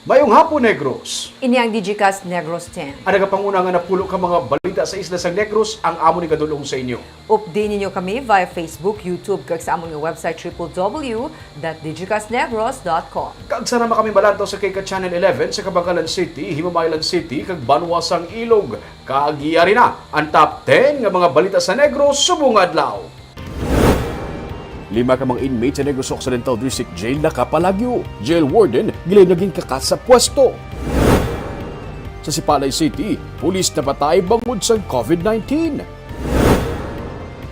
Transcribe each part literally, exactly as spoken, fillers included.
Mayong hapon, Negros. Ini ang Digicast Negros ten. Ang nagapanguna nga napulo ka mga balita sa isla sang Negros ang amon igadul-ong sa inyo. Updi ninyo kami via Facebook, YouTube, kag sa amon nga website triple W dot digicastnegros dot com. Kag sarama kami malantaw sa K K Channel eleven sa Kabangalan City, Himamaylan City, kag Banwa sang Ilog. Kag yari na ang top ten nga mga balita sa Negros subong adlaw. Lima ka mga inmate sa Negros Occidental District Jail nakapalagyo. Jail warden, gilayon nga ginkakas sa pwesto. Sa Sipalay City, pulis napatay bangod sa COVID nineteen.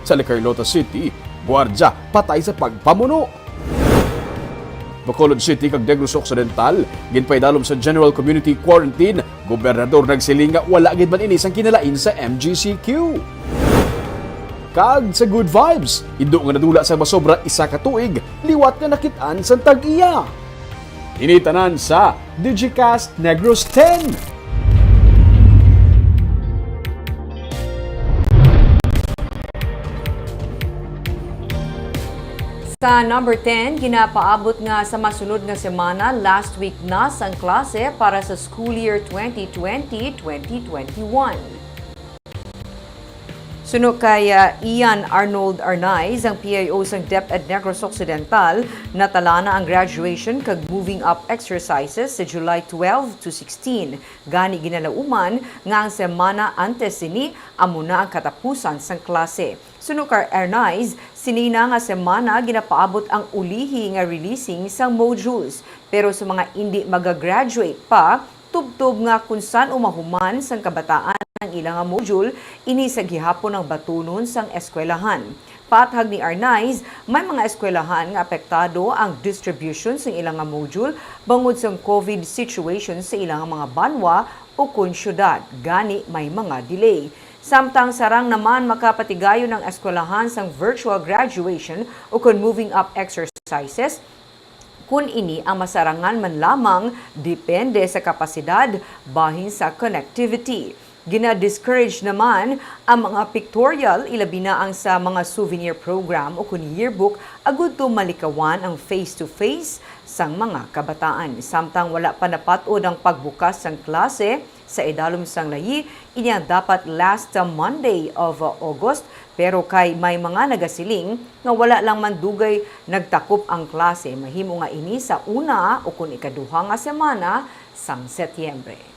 Sa La Carlota City, gwardya patay sa pagpamuno. Bacolod City kag Negros Occidental, ginpaidalom sa General Community Quarantine. Gobernador nagsiling nga wala gid man ini sang kinalain sa M G C Q. Kag sa Good Vibes, indo nga nadula sa masobra isa ka tuig liwat nga nakit-an sang tag-iya. Ini tanan sa Digicast Negros ten. Sa number ten, ginapaabot nga sa masunod nga semana, last week na sang klase para sa school year twenty twenty, twenty twenty-one. Suno kay, ah, Ian Arnold Arnaiz, ang P I O sang DepEd Negros Occidental, natala na ang graduation kag moving up exercises sa July twelve to sixteen. Gani ginalauman nga ang semana antes sini amo na ang katapusan sang klase. Suno kay Arnaiz, sini na nga semana ginapaabot ang ulihi nga releasing sang modules. Pero sa mga indi magagraduate pa, tubtob nga kon san-o mahuman sang kabataan ang ila nga module, ini sa gihapon ang batunon sang eskwelahan. Paathag ni Arnaiz, may mga eskwelahan nga apektado ang distribution sang ila nga module bangod sang COVID situation sa ila nga mga banwa ukon siyudad, gani may mga delay. Samtang sarang naman makapatigayon ang eskwelahan sang virtual graduation ukon moving up exercises, kun ini ang masarangan man lamang depende sa kapasidad bahin sa connectivity. Gina-discourage naman ang mga pictorial, ilabi na ang sa mga souvenir program ukon yearbook, agud to malikawan ang face-to-face sang mga kabataan. Samtang wala pa napat-od ang pagbukas sang klase sa idalom sang layi, ini ang dapat last Monday of August, pero kay may mga nagasiling nga wala lang man dugay nagtakop ang klase, mahimo nga ini sa una ukon ikaduha nga semana sang Setyembre.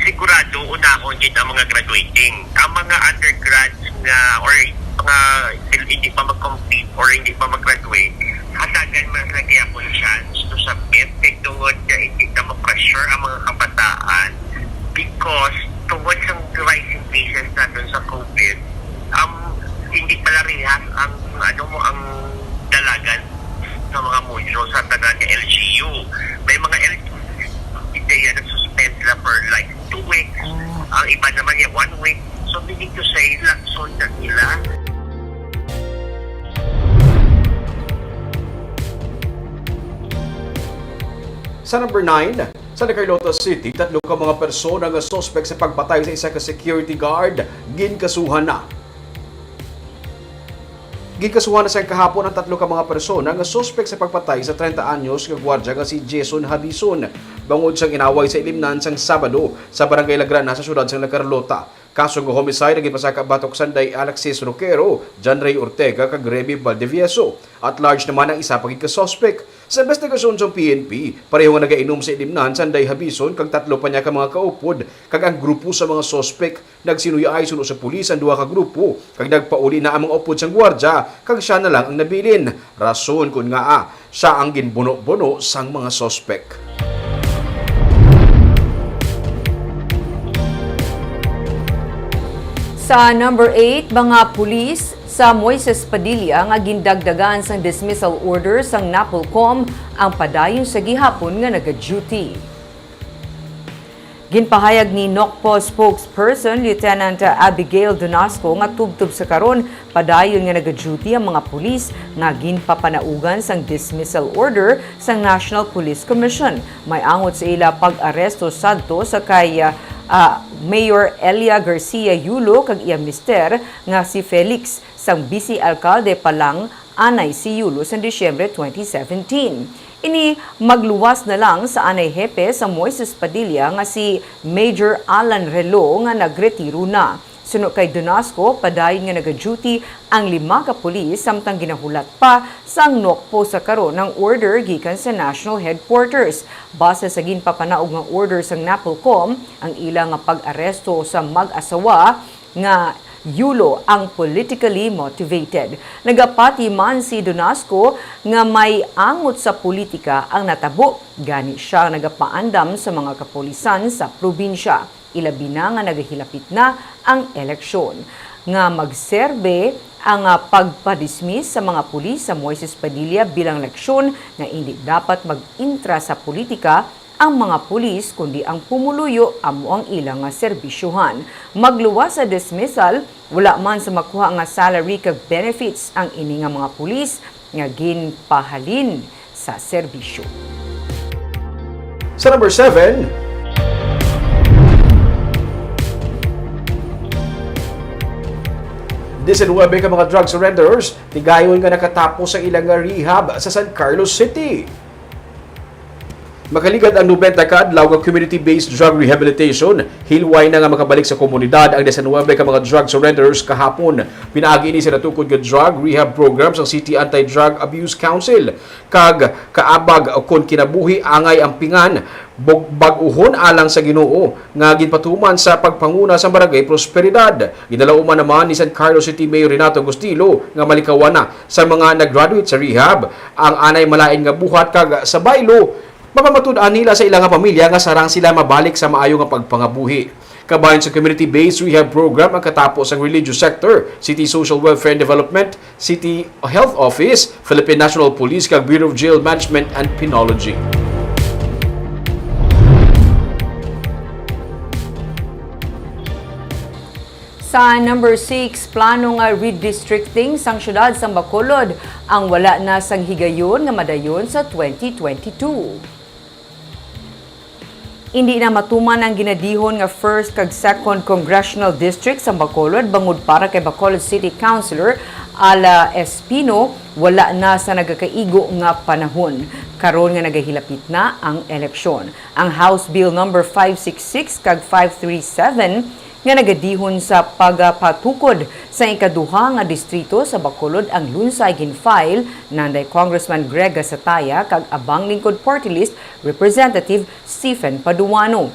Sigurado unahon gid ang mga graduating. Ang mga undergrads nga or mga still hindi pa mag-complete or hindi pa mag-graduate, hatagan man sila gyapon chance to submit kay tungod nga hindi na ma-pressure ang mga kabataan because tungod sa rising cases natin sa COVID, um, hindi pala rehas ang ano mo ang dalagan sa mga module sa tanan nga L G U. May mga L G U ideya na suspend sila for like two weeks. Ang iba naman yung one week. So, meaning to say, laksod na nila. Sa number nine, sa La Carlota City, tatlo ka mga persona nga suspek sa pagpatay sa isa ka security guard ginkasuhan na. Ginkasuhan na sang kahapon ang tatlo ka mga persona nga suspek sa pagpatay sa treinta anyos nga gwardya nga si Jason Habison bangod sang inaway sa ilimnan sang Sabado sa Barangay Lagrana sa siyudad sang La Carlota. Kaso nga homicide ang ginpasaka batok sanday Alexis Roquero, John Ray Ortega kag Remy Valdevieso. At large naman ang isa pa gid ka suspek. Sa investigasyon sang P N P, pareho nga nagainom sa ilimnan sanday Habison kag tatlo pa niya ka mga kaupod kag ang grupo sa mga suspek. Nagsinuyay suno sa pulis ang duha ka grupo kag nagpauli na ang mga upod sang gwardya kag siya na lang ang nabilin. Rason kon ngaa siya ang ginbuno-buno sang mga suspek. Sa number eight, mga pulis sa Moises Padilla nga gindagdagan sang dismissal order sang NAPOLCOM ang padayon sa gihapon nga naga-duty. Ginpahayag ni NOCPO spokesperson Lieutenant Abigail Donasco nga tubtob sa karon, padayon nga naga-duty ang mga pulis nga ginpapanaugan sang dismissal order sang National Police Commission. May angot sa ila pag-aresto sadto sa kay, ah, Mayor Elia Garcia Yulo kag iya mister nga si Felix, sang Vice Alkalde pa lang anay si Yulo sang Disyembre twenty seventeen. Ini magluwas na lang sa anay hepe sa Moises Padilla nga si Major Alan Relo nga nagretiro na. Suno kay Donasco, padayon nga nagaduty ang lima ka pulis samtang ginahulat pa sang NOCPO sa karon ang order gikan sa National Headquarters. Base sa ginpapanaog nga order sang NAPOLCOM, ang ila nga pag-aresto sa mag-asawa nga yulo ang politically motivated. Nagapati man si Donasco nga may angot sa politika ang natabo, gani siya ang nagapaandam sa mga kapulisan sa probinsya, ilabi na nga nagahilapit na ang eleksyon, nga magserbe ang, ah, pagpadismiss sa mga pulis sa Moises Padilla bilang leksyon nga indi dapat mag-intra sa politika ang mga pulis, kundi ang pumuluyo amo ang ila nga serbisyohan. Magluwas sa dismissal, wala man sa makuha nga salary kag benefits ang ini nga mga pulis nga ginpahalin sa serbisyo. Sa number seven, diecinuebe ka mga drug surrenders tigayon nga nakatapos ang ilang rehab sa San Carlos City. Makaligad ang nobenta ka adlaw nga community-based drug rehabilitation, hilway na nga makabalik sa komunidad ang diecinuebe ka mga drug surrenders kahapon. Pinaagi ini sa natukod nga drug rehab program sang City Anti-Drug Abuse Council, kag kaabag kon kinabuhi angay ampingan, bug-, bag-uhon alang sa Ginoo nga ginpatuman sa pagpanguna sa Barangay Prosperidad. Ginalauman naman ni San Carlos City Mayor Renato Gustilo nga malikawan na sa mga nag-graduate sa rehab ang anay malain nga buhat, kag sa baylo, mapamatud-an nila sa ila nga pamilya nga sarang sila mabalik sa maayo nga pagpangabuhi. Kabahin sa community-based rehab program ang katapo sang religious sector, City Social Welfare and Development, City Health Office, Philippine National Police, kag Bureau of Jail Management and Penology. Sa number six, plano nga redistricting sang siyudad sang Bacolod ang wala na sang higayon nga madayon sa twenty twenty-two. Indi na matuman ang ginadihon nga first kag second congressional district sang Bacolod bangod para kay Bacolod City Councilor Ala Espino, wala na sa nagakaigo nga panahon. Karon nga nagahilapit na ang eleksyon, ang House Bill number five six six kag five three seven nga nagadihon sa pagapatukod sa ikaduha nga distrito sa Bacolod ang lunsay gin-file nanday Congressman Greg Gasataya kag Abang Lingkod Party List Representative Stephen Paduano.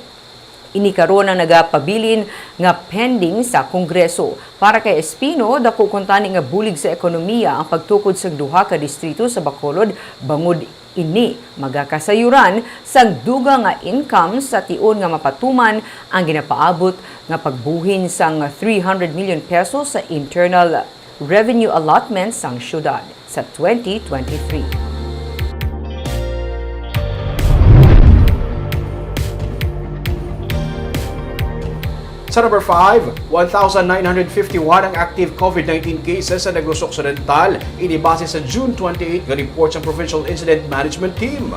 Ini karon ang nagapabilin nga pending sa Kongreso. Para kay Espino, dako kuntani nga bulig sa ekonomiya ang pagtukod sang duha ka distrito sa Bacolod bangod ini magakasayuran sang dugang nga income sa tion nga mapatuman ang ginapaabot nga pagbuhin sang three hundred million pesos sa internal revenue allotment sang siyudad sa twenty twenty-three. Sa number five, one thousand nine hundred fifty-one ang active COVID nineteen cases sa Negros Occidental, ini base sa June twenty-eight nga report sa Provincial Incident Management Team.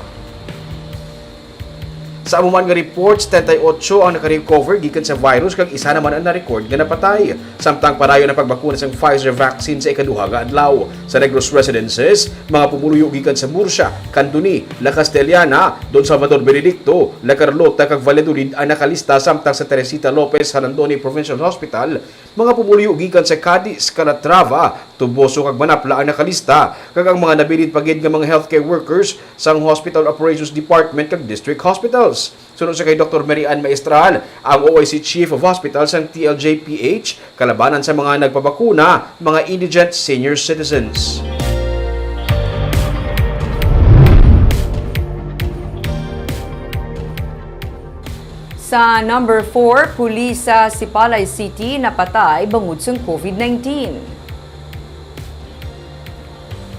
Sa amo man nga report, setenta y ocho ang naka-recover gikan sa virus kag isa naman ang na-record nga napatay. Samtang padayon ang pagbakuna sang Pfizer vaccine sa ikaduha nga adlaw. Sa Negros Residences, mga pumuluyo gikan sa Murcia, Candoni, La Castellana, Don Salvador Benedicto, La Carlota kag Valladolid ang nakalista, samtang sa Teresita Lopez Jalandoni Provincial Hospital, mga pumuluyo gikan sa Cadiz, Calatrava, Toboso kag Manapla ang nakalista, kag ang mga nabilin pa gid nga mga healthcare workers sang Hospital Operations Department kag District Hospitals. Suno sa kay Doktor Mary Ann Maestral, ang O I C Chief of Hospital sang T L J P H, kalabanan sa mga nagpabakuna, mga indigent senior citizens. Sa number four, pulis sa Sipalay City napatay bangod sang COVID nineteen.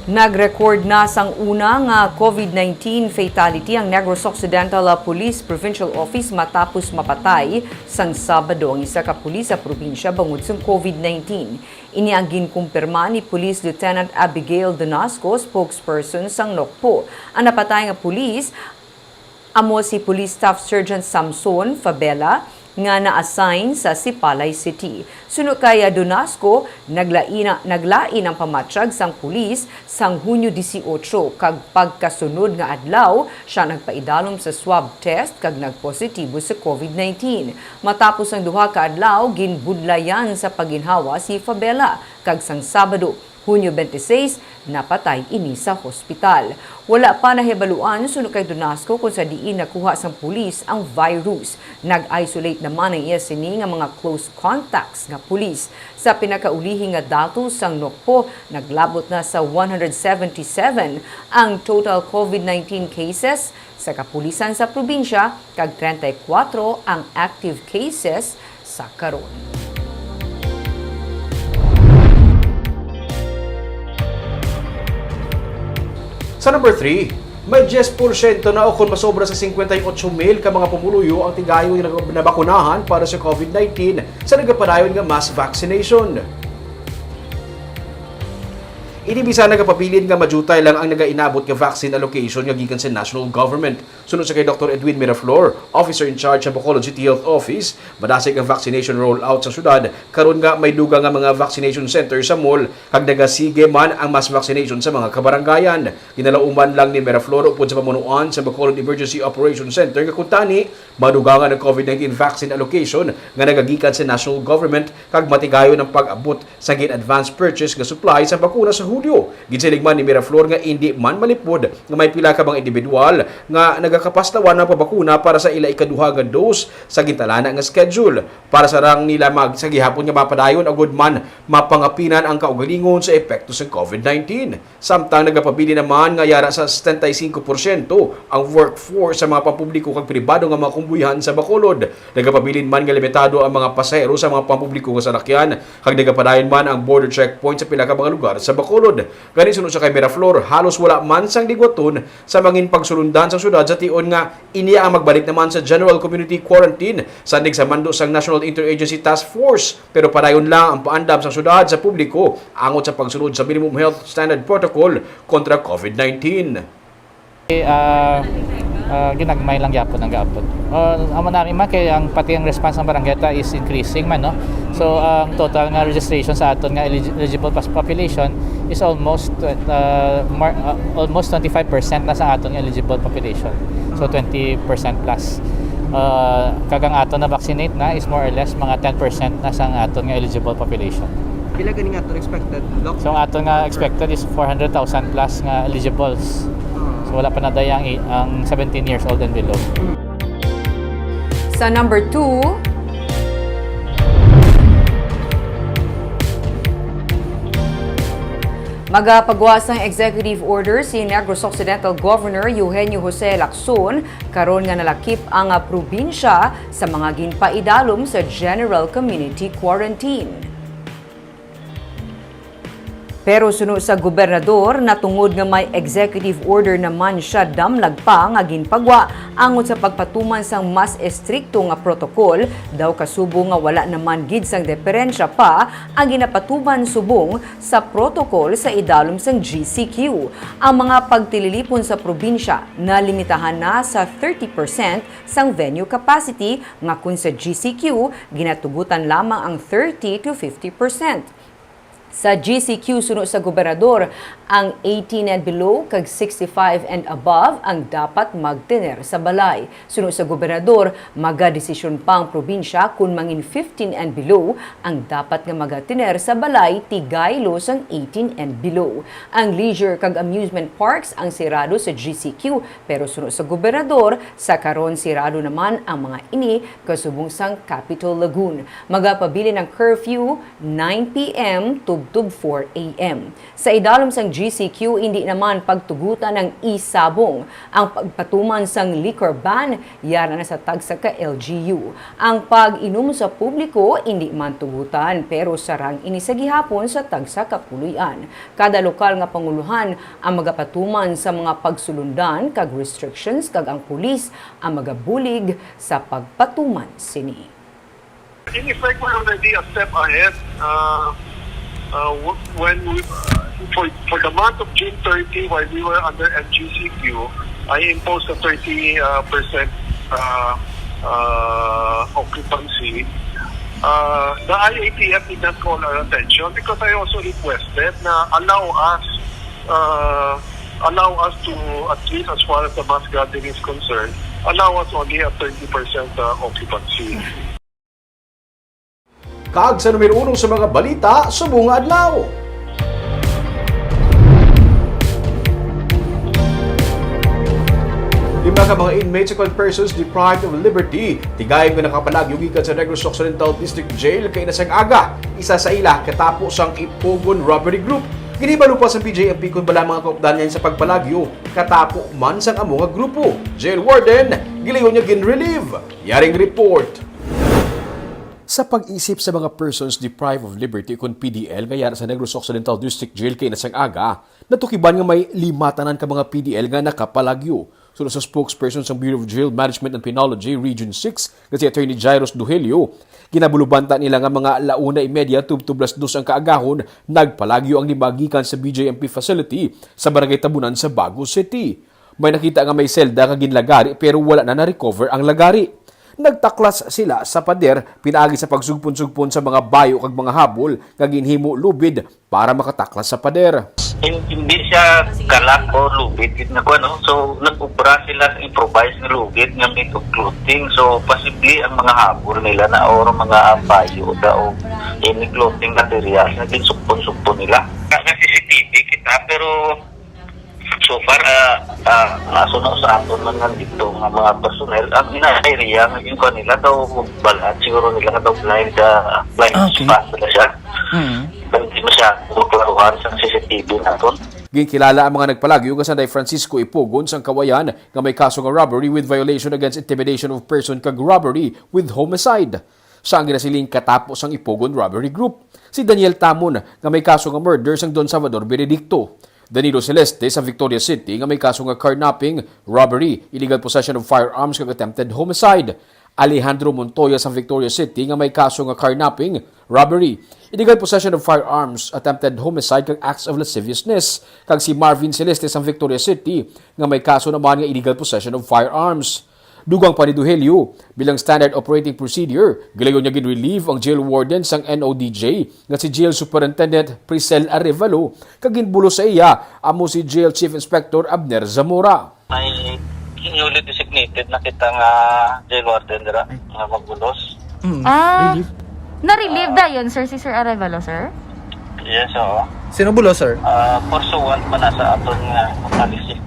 Nag-record na sang una nga COVID nineteen fatality ang Negros Occidental Police Provincial Office matapos mapatay sang Sabado ang isa ka pulis sa probinsya bangod sang COVID nineteen. Ini ang ginkumpirma ni Police Lieutenant Abigail Donasco, spokesperson sang NOCPO. Ang napatay nga pulis amo si Police Staff Sergeant Samson Fabela, nga na-assign sa Sipalay City. Suno kay Donasco, naglaina-, naglain ang pamatyag sang pulis sang Hunyo dieciocho, kag pagkasunod nga adlaw, sia nagpaidalom sa swab test kag nagpositibo sa covid nineteen. Matapos ang duha ka adlaw, ginbudlayan sa paginhawa si Fabela, kag sang Sabado, Hunyo twenty-six, napatay ini sa hospital. Wala pa nahibaluan suno kay Donasco kung sa diin nakuha sang pulis ang virus. Nag-isolate naman ang iya sini nga mga close contacts nga pulis. Sa pinakaulihi nga datos sang NOCPO, naglabot na sa one hundred seventy-seven ang total covid nineteen cases sa kapulisan sa probinsya, kag treinta y cuatro ang active cases sa karon. Sa number three, may diyes porsyento na o kon masobra sa cincuenta y ocho mil ka mga pumuluyo ang tigayon nga nag-, nabakunahan para sa covid nineteen sa nagapadayon nga mass vaccination. Ini bisan nagapabilin nga madiyutay lang ang nagainabot nga vaccine allocation nga gikan sa national government. Suno sa kay Doktor Edwin Miraflor, Officer in Charge sa Bacolod City Health Office, madasig ang vaccination rollout sa syudad, karon nga may dugang nga mga vaccination center sa mall, kag nagasige man ang mass vaccination sa mga kabarangayan. Ginalauman lang ni Miraflor upod sa pamunuan sa Bacolod Emergency Operations Center nga kuntani, madugangan ang covid nineteen vaccine allocation nga nagagikan sa national government, kag matigayon ang pag-abot sa gin-advance purchase nga supply sa bakuna sa Hulyo. Ginsiling man ni Miraflor nga indi man malipod nga may pila ka mga individual nga nagakapaslawan ang pabakuna para sa ila ikaduha nga dose sa gintalana nga schedule. Para sa rang nila mag-, sa gihapon nga mapadayon, agud man mapangapinan ang kaugalingon sa epekto sa covid nineteen. Samtang nagapabilin naman nga yara sa setenta y cinco porsyento ang workforce sa mga pampubliko kag pribado nga mga kumbuyahan sa Bacolod. Nagapabilin man nga limitado ang mga pasahero sa mga pampubliko nga salakyan, kag nagapadayon man ang border checkpoint sa pila ka mga lugar sa Bacolod. Gani, suno sa kay Miraflor, halos wala man sang ligwaton sa mangin pagsulundan sa syudad sa tion nga ini ang magbalik naman sa general community quarantine, sandig sa mando sang National Interagency Task Force. Pero padayon lang ang paandam sang syudad sa publiko angot sa pagsunod sa minimum health standard protocol kontra covid nineteen. Ah, ah, ginagmay lang gyapon ang gaabot. Ah, amo nami man kay ang pati ang response ng barangay ta is increasing man, no? So, ang total nga registration sa aton nga eligi-, eligible pas-, population is almost, uh, mar-, uh, almost twenty-five percent na sa aton nga eligible population. So, twenty percent plus. Uh, kag ang aton na vaccinate na is more or less mga ten percent na sa aton nga eligible population. Pila gani nga aton expected, Doc? So, ang aton nga expected is four hundred thousand plus nga eligibles. Ah. So, wala pa na day ang i-, ang seventeen years old and below. Mm. Sa number two, magapagwa sang executive order si Negros Occidental Governor Eugenio Jose Lacson karon nga nalakip ang, ah, probinsya sa mga ginpaidalom sa general community quarantine. Pero suno sa gobernador, natungod nga may executive order naman sia damlag pa nga ginpagwa angot sa pagpatuman sang mas estrikto nga protokol, daw kasubong nga wala naman gid sang diperensya pa ang ginapatuman subong sa protokol sa idalom sang G C Q. Ang mga pagtililipon sa probinsya nalimitahan na sa thirty percent sang venue capacity, nga kon sa G C Q, ginatugutan lamang ang thirty to fifty percent. Sa G C Q, suno sa gobernador, ang eighteen and below kag sixty-five and above ang dapat magtener sa balay. Suno sa gobernador, magadesisyon pa ang probinsya kon mangin fifteen and below ang dapat nga magatener sa balay tigaylo sang eighteen and below. Ang leisure kag amusement parks ang sirado sa G C Q, pero suno sa gobernador, sa karon sirado naman ang mga ini kasubong sang Capitol Lagoon. Magapabilin ang curfew nine P M tubtob four A M. Sa idalom sang G C Q, indi naman pagtugutan ang e-sabong. Ang pagpatuman sang liquor ban, yara na sa tagsa ka L G U. Ang pag-inom sa publiko, indi man tugutan, pero sarang ini sa gihapon sa tagsa ka puloy-an. Kada lokal nga pangulohan ang magapatuman sa mga pagsulundan kag restrictions, kag ang pulis ang magabulig sa pagpatuman sini. In effect, we're already a step ahead. Uh, uh, w-, when we, uh, for, for the month of June thirty, while we were under M G C Q, I imposed a thirty, uh, percent, uh, uh, occupancy, uh, the I A T F did not call our attention because I also requested na allow us, uh, allow us to, at least as far as the mass gathering is concerned, allow us only at thirty percent, uh, occupancy. Kag sa numero uno sa mga balita subong nga adlaw. Lima ka mga inmates ug persons deprived of liberty, tigayom nga nakapalagyo gikan sa Negros Occidental District Jail kaina sang aga. Isa sa ila katapo sang Ipogon robbery group. Ginhibalo pa sa B J M P kon bala mga kaupdanan sa pagpalagyo katapo man sang amo nga grupo. Jail warden, gilayon nga gin-relieve. Yaring report. Sa pag-isip sa mga persons deprived of liberty kon P D L nga yara sa Negros Occidental District Jail kaina sang aga, natukiban nga may lima tanan ka mga P D L nga nakapalagyo. Suno sa spokesperson sang Bureau of Jail Management and Penology Region six nga si Attorney Jairus Duhelio, ginabulubanta nila nga mga launa y media tubtob las dos ang kaagahon, nagpalagyo ang lima gikan sa B J M P facility sa Barangay Tabunan sa Bago City. May nakita nga may selda nga ginlagari pero wala na na-recover ang lagari. Nagtaklas sila sa pader pinaagi sa pagsugpon-sugpon sa mga bayo kag mga habol nga ginhimo lubid para makataklas sa pader. Hin- Hindi siya kalak o lubid gid nga kuan, no? So nag-ubra sila sa improvised nga lubid nga made of clothing. So possibly ang mga habol nila na or mga bayo da o any clothing materials na ginsugpon-sugpon nila. Sa C C T V kita pero so far, ah, ah, nasuno sa aton man nandito nga mga personnel, ang ina-area nga yung kanila daw balaan siguro nila nga daw blind, ah, blind Okay. spot na siya. Mm. Pero hindi masyado maklaruhan sa C C T V naton. Ginkilala ang mga nagpalagyo nga sanday Francisco Ipogon sang Kawayan nga may kaso nga robbery with violation against intimidation of person kag robbery with homicide. Siya ang ginasiling katapo sang Ipogon robbery group. Si Daniel Tamon nga may kaso nga murder sang Don Salvador Benedicto. Danilo Celeste sa Victoria City nga may kaso nga carnapping, robbery, illegal possession of firearms kag attempted homicide. Alejandro Montoya sa Victoria City nga may kaso nga carnapping, robbery, illegal possession of firearms, attempted homicide kag acts of lasciviousness, kag si Marvin Celeste sa Victoria City nga may kaso naman nga illegal possession of firearms. Dugang pa ni Duhelio, bilang standard operating procedure, gilayon niya gin-relieve ang jail warden sang N O D J nga si Jail Superintendent Priscel Arevalo kag ginbulos sa iya amo si Jail Chief Inspector Abner Zamora. May newly designated na kita nga jail warden dira nga magbulos. Mm. Ah, Relief. na-relieve dayon, sir, si Sir Arevalo, sir? Yes, oo. Sino bulo, sir? Ah, pursuant man na sa aton nga policy.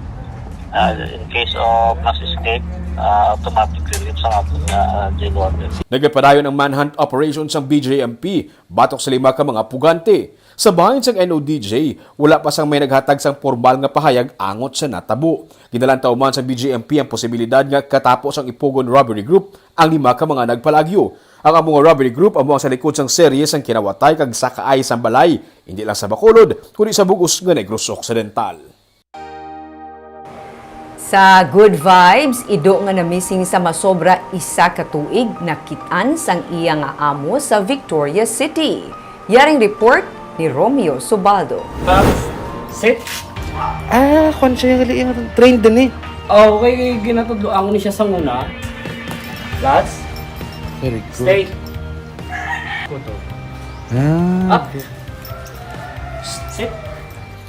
Ah, in case of mass escape, ah, automatic relief sa aton nga ah, jail warden. Nagapadayon ang manhunt operation sang B J M P batok sa lima ka mga pugante. Sa bahin sang N O D J, wala pa sang may naghatag sang pormal nga pahayag angot sa natabo. Ginalantaw man sang B J M P ang posibilidad nga katapo sang Ipogon robbery group ang lima ka mga nagpalagyo. Ang amo nga robbery group amo ang sa likod sang serye sang kinawatay kag sakaay sang balay, hindi lang sa Bacolod, kundi sa bug-os nga Negros Occidental. Sa Good Vibes, ido nga namising sa masobra isa ka tuig, nakit-an sang iya nga amo sa Victoria City. Yaring report ni Romeo Subaldo. Babs, sit. Ah, kwan siya yung yung trained din eh. Oh, okay, ginatudlo ako ni siya sa una. Lats, Very good. Stay. Ah, Up. Sit.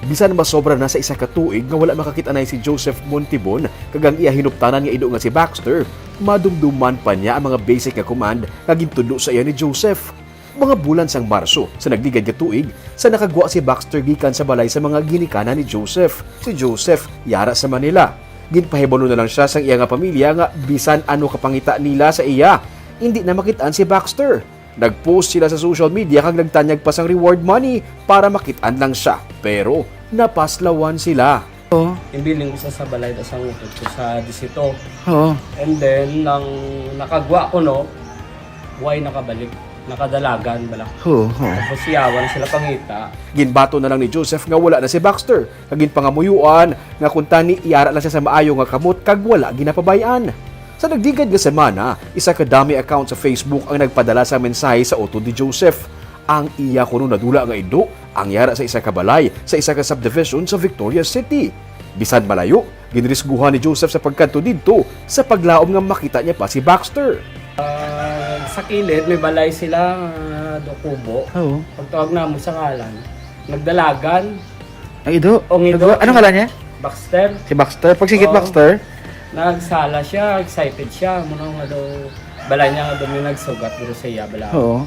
Bisan masobra na sa isa ka tuig nga wala makakit-anay si Joseph Montibon kag ang iya hinuptanan nga ido nga si Baxter, madumduman pa niya ang mga basic nga command nga gintudlo sa iya ni Joseph. Mga bulan sang Marso sa nagligad nga tuig, sa nakagwa si Baxter gikan sa balay sa mga ginikanan ni Joseph. Si Joseph yara sa Manila. Ginpahibalo na lang siya sang iya nga pamilya nga bisan ano ka pangita nila sa iya, hindi na makit-an si Baxter. Nag-post sila sa social media kag nagtanyag pa sang reward money para makit-an lang siya. Pero napaslawan sila. Oo. Imbiling ko sa sa balay sa ngutod ko sa disito. Oo. And then, nang nakagwa ko, no, way nakabalik. Nakadalagan bala. Oo. Oo. Tapos siyawan sila pangita. Ginbato na lang ni Joseph nga wala na si Baxter, kag ginpangamuyuan nga kung tani iyara lang siya sa maayo nga kamot kag wala ginapabay-an. Sa nagligad nga semana, isa ka dummy account sa Facebook ang nagpadala sa mensahe sa utod ni Joseph. Ang iya kuno nadula nga ido ang yara sa isa ka balay sa isa ka subdivision sa Victoria City. Bisan malayo, Ginrisguhan ni Joseph sa pagkadto didto sa paglaom nga makita niya pa si Baxter. Ah, sa kilid, may balay sila, ah, do kubo. Oo. Pagtawag namin sa ngalan, nagdalagan, Ang ido. Ang ido. Ano ngalan niya? Baxter. Si Baxter. Pag sigit Oo. Baxter. Nagsala siya, excited siya. Muna nga daw, balay niya nga daw may nagsugat, pero sa iya, bala. Oo.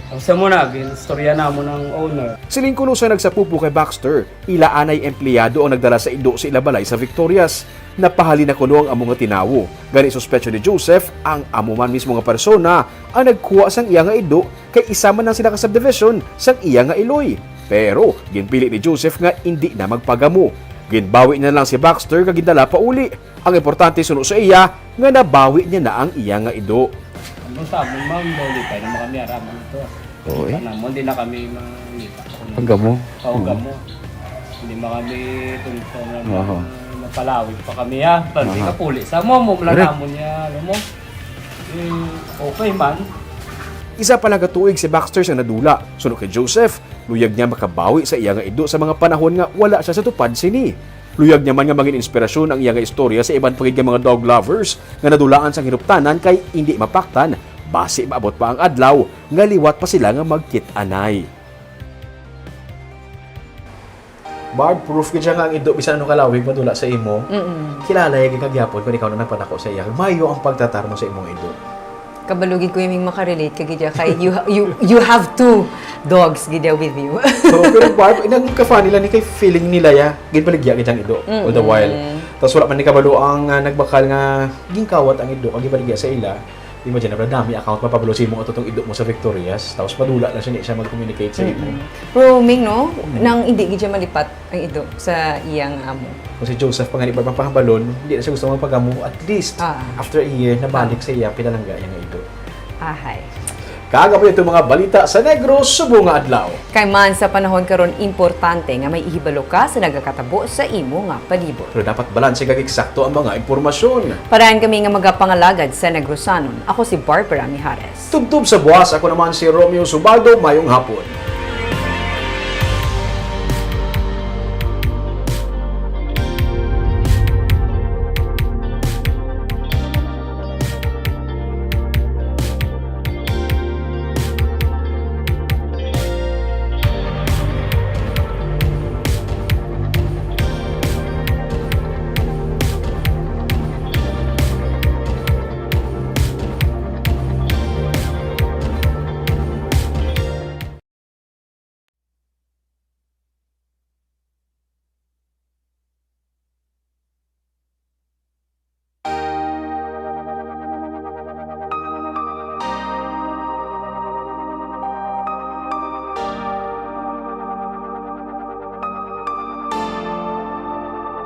Ang sa muna, ginistorya namon ang owner. Siling kuno sa nagsapupo kay Baxter, ila anay empleyado ang nagdala sa ido sa ila balay sa Victorias. Napahalin na kuno ang amo nga tinawo. Gani suspecho ni Joseph ang amo man mismo nga persona ang nagkuha sang iya nga ido kay isa man lang sila ka subdivision sang iya nga iloy. Pero ginpili ni Joseph nga indi na magpagamo. Ginbawi na lang si Baxter kag gindala pa uli. Ang importante suno sa iya nga nabawi niya na ang iya nga ido. Ano sa amon, ma'am, daw lipay na kami araman ito. Oo, eh. Ano mo, hindi na kami mangita. Ang gamo. Ang gamo. Hindi na kami tunto na Oo. mapalawig pa kami, ha. Pag di Aha. ka puli sa mo, mo mula Correct. namon niya, ano mo. Eh, okay man. Isa pa lang ka tuig si Baxter sa nadula. Suno kay Joseph, luyag niya makabawi sa iya nga ido sa mga panahon nga wala siya sa tupad sini. Luyag niya man nga mangin inspirasyon ang iya nga istorya sa iban pa gid nga mga dog lovers nga nadulaan sang hinuptanan kay indi mapaktan basi maabot pa ang adlaw nga liwat pa sila nga magkit-anay. Barb, proof gid siya nga ang ido bisan ano kalawig madula sa imo. Mm-mm. Kilala ya gid ka gyapon kung ikaw na nagpanako sa iya. Mayo ang pagtratar mo sa imong ido. Kabalo gid ko yung makarelate ka gid kay you you you have two dogs gid with you. So, pero Barb, nang ka-funny lang ni kay feeling nila ya, ginbaligya gid ang ido all the Mm-mm. while. Tapos wala man ni kabalo ang ah, nagbakal nga ginkawat ang ido kag gibaligya sa ila. Imagine na dami account mapabalo sa imo ato tong ido mo sa Victorias. Tapos padula lang siya, di siya mag-communicate sa imo. Pero Ming, no, nang hindi gid siya malipat ang ido sa iyang amo. Kung si Joseph pa nga di pa pahambalon, hindi na siya gusto magpagamo. At least, Ah. after a year, nabalik sa iya, pinalangga niya nga ido. Ahay. Kag amo itong mga balita sa Negros subong nga adlaw. Kay man sa panahon karon, importante nga may ihibalo ka sa nagakatabo sa imo nga palibot. Pero dapat balanse kag eksakto ang mga impormasyon. Parayan kami nga magapangalagad sa Negrosanon. Ako si Barbara Mijares. Tubtob sa buwas, ako naman si Romeo Subaldo. Mayong hapon.